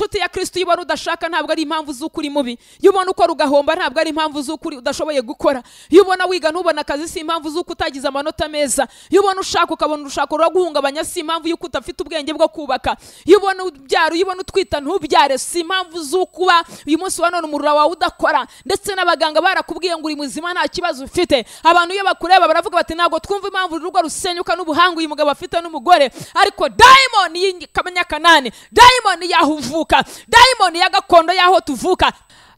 Nshuti ya Kristo, iyo ubona udashaka ntabwo ari impamvu z'uko uri mubi. Iyo ubona ukora ugahomba ntabwo ari impamvu z'uko udashoboye gukora. Iyo ubona wiga ntubona akazi si impamvu z'uko utagize amanota meza. Iyo ubona ushaka ukabona urushako ruraguhungabanya si impamvu y'uko udafite ubwenge bwo kubaka. Iyo ubona ubyara, iyo ubona utwita ntubyare si impamvu z'ukuba uyu munsi wa none umurura wawe udakora. Ndetse n'abaganga barakubwiye ngo uri muzima nta kibazo ufite. Abantu iyo bakureba baravuga bati ntabwo twumva impamvu urugo rusenyuka n'ubuhanga uyu mugabo afite n'umugore. Ariko dayimoni y'Akanani, dayimoni yaho uvuka, dayimoni ya gakondo yaho tuvuka.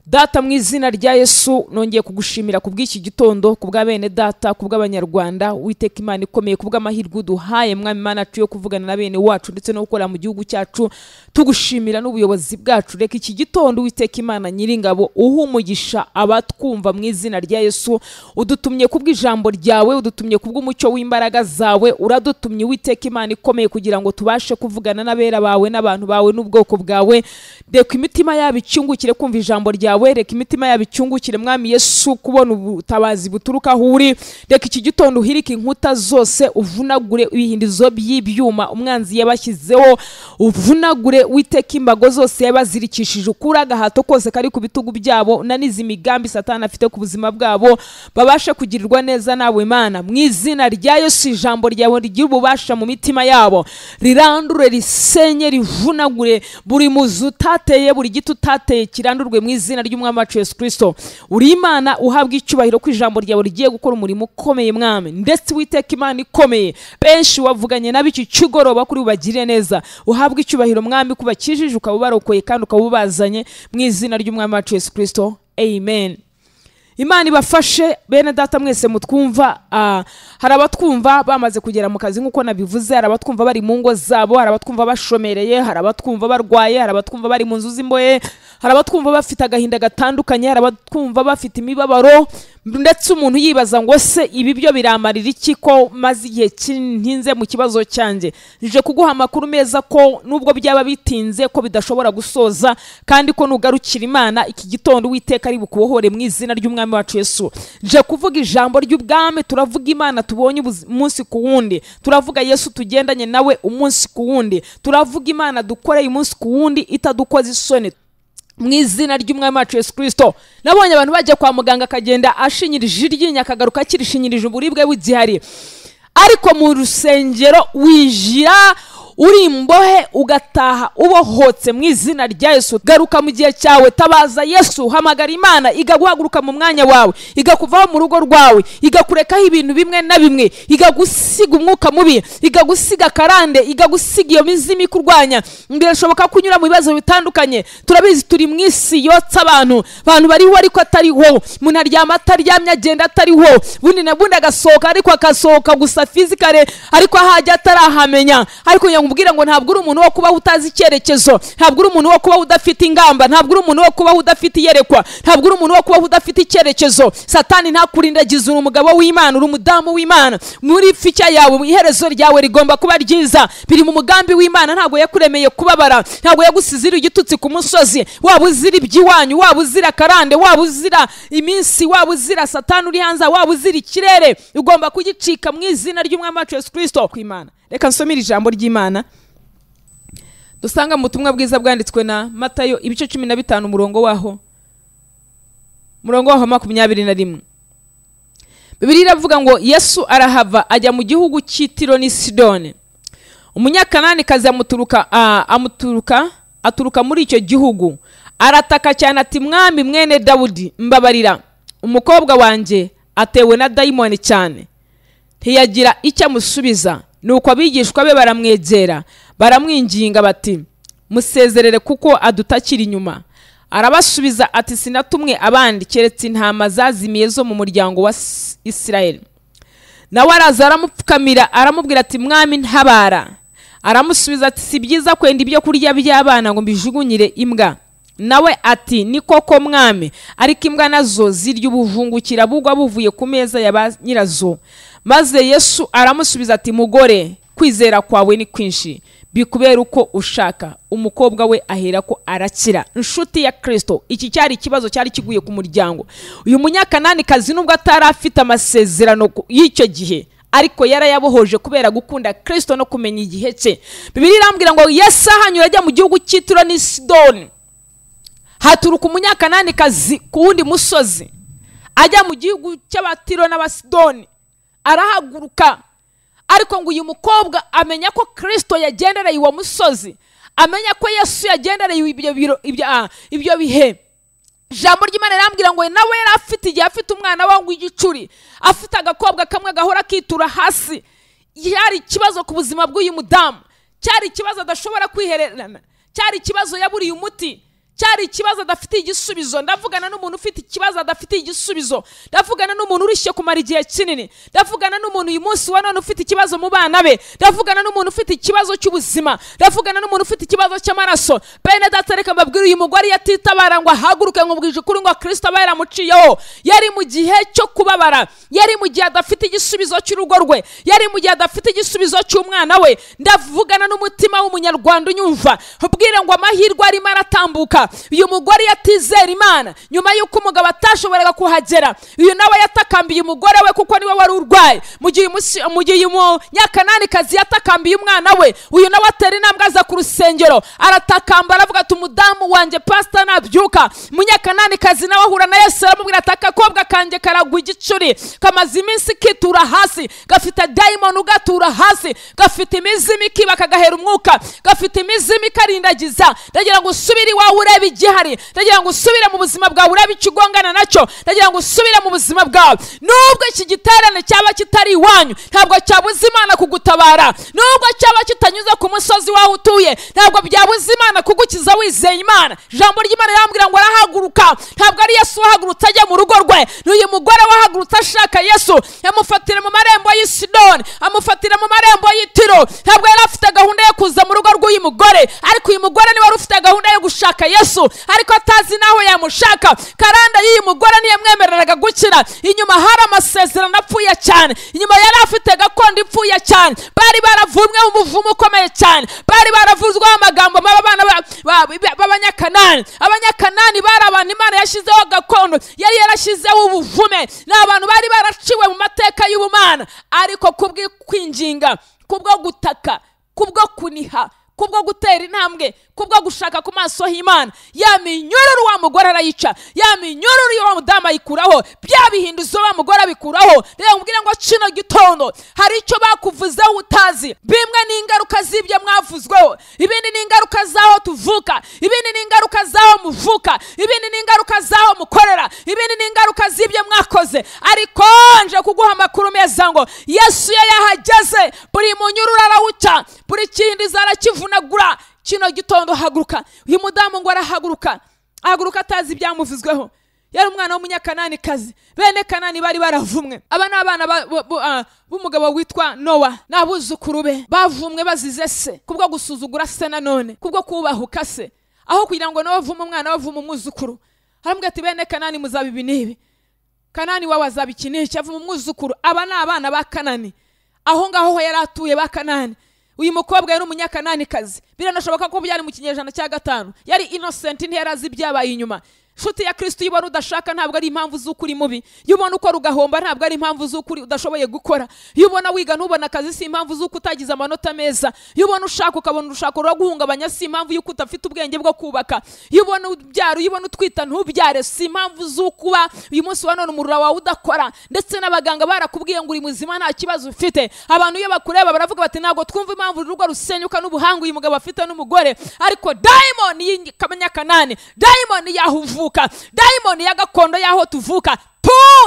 Data, mu izina rya Yesu nongeye kugushimira kubw'iki gitondo, kubwa bene data, kubw'abanyarwanda. Uwiteka Imana ikomeye, kubw'amahirwe uduhaye Mwami Imana yo kuvugana na bene wacu ndetse no gukora mu gihugu cyacu, tugushimira n'ubuyobozi bwacu. Reka iki gitondo Uwiteka Imana nyiringabo uha umugisha abatwumva mu izina rya Yesu. Udutumye kubw'ijambo ryawe, udutumye kubw'umucyo w'imbaraga zawe, uradutumye Uwiteka Imana ikomeye kugira ngo tubashe kuvugana n'abera bawe n'abantu bawe n'ubwoko bwawe. Reka imitima yabo icyungukire kumva ijambo ryawe, reka imitima yabo icyungukire Mwami Yesu kubona ubutabazi buturuka aho uri. Reka iki gitondo uhirike inkuta zose, uvunagure ibihindizo by'ibyuma umwanzi yabashyizeho, uvunagure Uwiteka imbago zose yabazirikishije, ukure agahato kose kari ku bitugu byabo, unanize imigambi Satani afite ku buzima bwabo, babashe kugirirwa neza nawe Imana. Mu izina rya Yesu ijambo ryawe rigira ububasha mu mitima yabo, rirandure, risenye, rivunagure buri muzu utateye, buri giti utateye kirandurwe mu izina ry'Umwami wacu Yesu Kristo. Uri Imana uhabwa icyubahiro ko ijambo ryawe rigiye gukora umurimo ukomeye Mwami, ndetse Uwiteka Imana ikomeye benshi wavuganye nabo iki kigoroba kuri ubagirire neza. Uhabwa icyubahiro Mwami kubakijije, ukaba ubarokoye kandi ukaba ubazanye mu izina ry'Umwami wacu Yesu Kristo, amen. Imana ibafashe bene data mwese mutwumva. Hari abatwumva bamaze kugera mu kazi nk'uko nabivuze, hari abatwumva bari mu ngo zabo, hari abatwumva bashomereye, hari abatwumva barwaye, hari abatwumva bari mu nzu z'imbohe, hari abatwumva bafite agahinda gatandukanye, hari abatwumva bafite imibabaro, ndetse umuntu yibaza ngo se ibi byo biramarira iki ko maze igihe kintinze mu kibazo cyanjye. Nje kuguha amakuru meza ko nubwo byaba bitinze ko bidashobora gusoza, kandi ko nugarukira Imana iki gitondo Uwiteka ari bukubohore mu izina ry'Umwami wacu Yesu. Nje kuvuga ijambo ry'ubwami, turavuga Imana tubonye umunsi ku wundi, turavuga Yesu tugendanye nawe umunsi ku wundi, turavuga Imana dukoreye umunsi ku wundi itadukoza isoni mu izina ry'Umwami wacu Yesu Kristo. Nabonye abantu bajya kwa muganga akagenda ashinyirije iryinyo akagaruka akirishinyirije uburibwe bugihari, ariko mu rusengero winjira uri imbohe ugataha ubohotse mu izina rya Yesu. Garuka mu gihe cyawe, tabaza Yesu, hamagara Imana igaguhaguruka mu mwanya wawe, igakuvaho mu rugo rwawe, igakurekaho ibintu bimwe na bimwe, igagusiga umwuka mubi, igagusiga karande, igagusiga iyo mizimu ikurwanya. Birashoboka kunyura mu bibazo bitandukanye, turabizi turi mu isi yotsa abantu, abantu bariho ariko atariho, umuntu aryama ataryamye, agenda atariho, bundi na bundi agasohoka ariko akasohoka gusa physically, ariko ahajya atarahamenya. Ariko nkubwira ngo ntabwo uri umuntu wo kubaho utazi icyerekezo, ntabwo uri umuntu wo kubaho udafite ingamba, ntabwo uri umuntu wo kubaho udafite iyerekwa, ntabwo uri umuntu wo kubaho udafite icyerekezo. Satani ntakurindagiza, uri umugabo w'Imana, uri umudamu w'Imana. Muri fica yawe iherezo ryawe rigomba kuba ryiza, biri mu mugambi w'Imana. Ntabwo yakuremeye kubabara, ntabwo yagusizira igitutsi ku musozi. Waba uzira iby'iwanyu, waba uzira karande, waba uzira iminsi, waba uzira Satani uri hanze, waba uzira ikirere, ugomba kugicika mu izina ry'Umwami wacu Yesu Kristo. Kw'Imana, reka nsomere ijambo ry'Imana dusanga mu butumwa bwiza bwanditswe na Matayo ibice 15 umurongo waho 21. Bibiliya iravuga ngo Yesu arahava ajya mu gihugu cy'i Tiro n'i Sidoni. Umunyakananikazi aturuka muri icyo gihugu, arataka cyane ati Mwami mwene Dawudi mbabarira, umukobwa wanjye atewe na dayimoni cyane. Ntiyagira icyo amusubiza. Nuko abigishwa be baramwegera baramwinginga bati musezerere kuko adutakira inyuma. Arabasubiza ati sinatumwe abandi keretse intama zazimiye zo mu muryango wa Isirayeli. Nawe araza aramupfukamira aramubwira ati Mwami ntabara. Aramusubiza ati si byiza kwenda ibyo kurya by'abana ngo mbijugunyire imbwa. Nawe ati ni koko Mwami, ariko imbwa nazo zirya ubuvungukira bugwa buvuye ku meza ya ba nyirazo. Maze Yesu aramusubiza ati mugore, kwizera kwawe ni kwinshi, bikubera uko ushaka. Umukobwa we ahera ko arakira. Inshuti ya Kristo, iki cyari ikibazo cyari kiguye ku muryango. Uyu munyakananikazi nubwo atari afite amasezerano y'icyo gihe, Ariko yarayabohoje kubera gukunda Kristo no kumenya igihe cye. Bibiliya irambwira ngo Yesu ahanyura ajya mu gihugu cy'Itiro n'i Sidoni, haturuka Umunyakananikazi ku wundi musozi ajya mu gihugu cy'Abatiro n'Abasidoni, arahaguruka. Ariko ngo uyu mukobwa amenya ko Kristo yagendereye uwo musozi, amenya ko Yesu yagendereye ibyo bihe. Ijambo ry'Imana rirambwira ngo nawe yari afite igihe afite umwana we w'igicuri, afite agakobwa kamwe gahora kitura hasi. Yari ikibazo ku buzima bw'uyu mudamu, cyari ikibazo adashobora kwihererana, cyari ikibazo yaburiye umuti, cyari ikibazo adafite igisubizo. Ndavugana n'umuntu ufite ikibazo adafite igisubizo, ndavugana n'umuntu urushye kumara igihe kinini, ndavugana n'umuntu uyu munsi wa none ufite ikibazo mu bana be, ndavugana n'umuntu ufite ikibazo cy'ubuzima, ndavugana n'umuntu ufite ikibazo cy'amaraso. Bene data, reka mbabwire, uyu mugore yatitabara ngo ahaguruke ngo bwije ukuri ngo Kristo aba yaramuciyeho. Yari mu gihe cyo kubabara, yari mu gihe adafite igisubizo cy'urugo rwe, yari mu gihe adafite igisubizo cy'umwana we. Ndavugana n'umutima w'umunyarwanda unyumva, ubwire ngo amahirwe arimo aratambuka. Uyu mugore yatizera Imana nyuma y'uko umugabo atashoboraga kuhagera. Uyu nawe yatakambiye umugore we kuko niwe wari urwaye. Mu gihe Umunyakananikazi yatakambiye umwana we, uyu nawe atera intambwe aza ku rusengero, aratakamba aravuga ati umudamu wanjye pastor nabyuka. Umunyakananikazi nawe ahura na Yesu aramubwira ati akakobwa kanjye karagwa igicuri, kamaze iminsi kitura hasi, gafite dayimoni ugatura hasi, gafite imizimu ikiba kagahera umwuka, gafite imizimu ikarindagiza. Ndagira ngo usubire iwawe urebe igihari, ndagira ngo usubire mu buzima bwawe urebe icyo ugongana nacyo, ndagira ngo usubire mu buzima bwawe. Nubwo iki giterane cyaba kitari iwanyu, ntabwo cyabuza Imana kugutabara. Nubwo cyaba kitanyuze ku musozi waho utuye, ntabwo byabuza Imana kugukiza wizeye Imana. Ijambo ry'Imana rirambwira ngo arahaguruka. Ntabwo ari Yesu wahagurutse ajya mu rugo rwe, n'uyu mugore wahagurutse ashaka Yesu. Yamufatira mu marembo y'i Sidoni, amufatira mu marembo y'i Tiro. Ntabwo yari afite gahunda yo kuza mu rugo rw'uyu mugore, ariko uyu mugore niwe wari ufite gahunda yo gushaka Yesu, ariko atazi naho yamushaka. Karanda y'uyu mugore ntiyamwemereraga gukira. Inyuma hari amasezerano apfuye cyane, inyuma yari afite gakondo ipfuye cyane, bari baravumweho umuvumo ukomeye cyane, bari baravuzweho amagambo mabi abana b'Abanyakanani. Abanyakanani bari abantu Imana yashyizeho gakondo, yari yarashyizeho ubuvume. Ni abantu bari baraciwe mu mateka y'ubumana, ariko kubw'kwinginga, kubwo gutaka, kubwo kuniha, kubwo gutera intambwe, kubwo gushaka ku maso h'Imana, ya minyururu wa mugore arayica, ya minyururu wa mudamu ayikuraho, bya bihinduzo wa mugore abikuraho. Rero mbwira ngo kino gitondo hari icyo bakuvuzeho utazi. Bimwe ni ingaruka z'ibyo mwavuzweho, ibindi ni ingaruka z'aho tuvuka, ibindi ni ingaruka z'aho muvuka, ibindi ni ingaruka z'aho mukorera, ibindi ni ingaruka z'ibyo mwakoze. Ariko nje kuguha amakuru meza ngo Yesu yahageze, buri munyururu arawuca, buri kindi zarakivunagura. Kino gitondo haguruka. Uyu mudamu ngo arahaguruka, ahaguruka atazi ibyamuvuzweho. Yari umwana w'Umunyakananikazi, bene Kanani bari baravumwe. Aba ni abana b'umugabo witwa Nowa n'abuzukuru be, bavumwe bazize se kubwo gusuzugura se, nanone kubwo kubahuka se. Aho kugira ngo Nowa avume umwana, avume umwuzukuru. Aramubwira ati bene Kanani muzaba ibi n'ibi, Kanani wawe azaba iki n'iki, avuma umwuzukuru. Aba ni abana ba Kanani, aho ngaho yari atuye ba Kanani. Uyu mukobwa yari Umunyakananikazi, biranashoboka ko byari mu kinyejana cya 5. Yari innocent, ntiyarazi ibyabaye inyuma. Nshuti ya Kristo, iyo ubona udashaka ntabwo ari impamvu z'uko uri mubi. Iyo ubona ukora ugahomba ntabwo ari impamvu z'uko udashoboye gukora. Iyo ubona wiga ntubona akazi si impamvu z'uko utagize amanota meza. Iyo ubona ushaka ukabona urushako ruraguhungabanya si impamvu y'uko udafite ubwenge bwo kubaka. Iyo ubona ubyara, iyo ubona utwita ntubyare si impamvu z'uko uba uyu munsi wa none umurura wawe udakora. Ndetse n'abaganga barakubwiye ngo uri muzima nta kibazo ufite. Abantu iyo bakureba baravuga bati ntabwo twumva impamvu urugo rusenyuka n'ubuhanga uyu mugabo afite n'umugore. Ariko dayimoni y'Abanyakanani, dayimoni yahuvuka, dayimoni ya gakondo yaho tuvuka,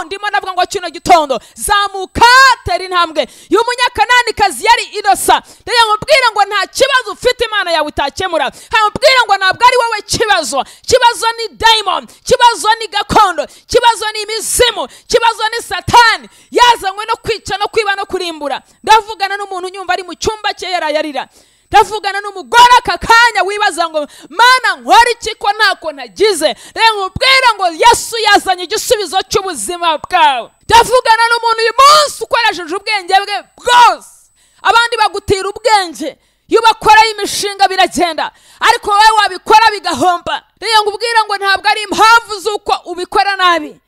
ndimo navuga ngo kino gitondo zamuka, tera intambwe. Y'Umunyakananikazi yari inosa. Ndamubwira ngo nta kibazo ufite Imana yawe itakemura. Hamubwira ngo ntabwo ari wowe kibazo. Kibazo ni dayimoni, kibazo ni gakondo, kibazo ni imizimu, kibazo ni Satani yazanywe no kwica no kwiba no kurimbura. Ndavugana n'umuntu unyumva ari mu cyumba cye yarayarira. Ndavugana n'umugore aka kanya wibaza ngo Mana nkora iki ko ntako ntagize. Rero nkubwira ngo Yesu yazanye igisubizo cy'ubuzima bwawe. Ndavugana n'umuntu uyu munsi ukoresheje ubwenge bwe bwose. Abandi bagutira ubwenge, iyo bakoraho imishinga biragenda, ariko wowe wabikora bigahomba. Rero nkubwira ngo ntabwo ari impamvu z'uko ubikora nabi.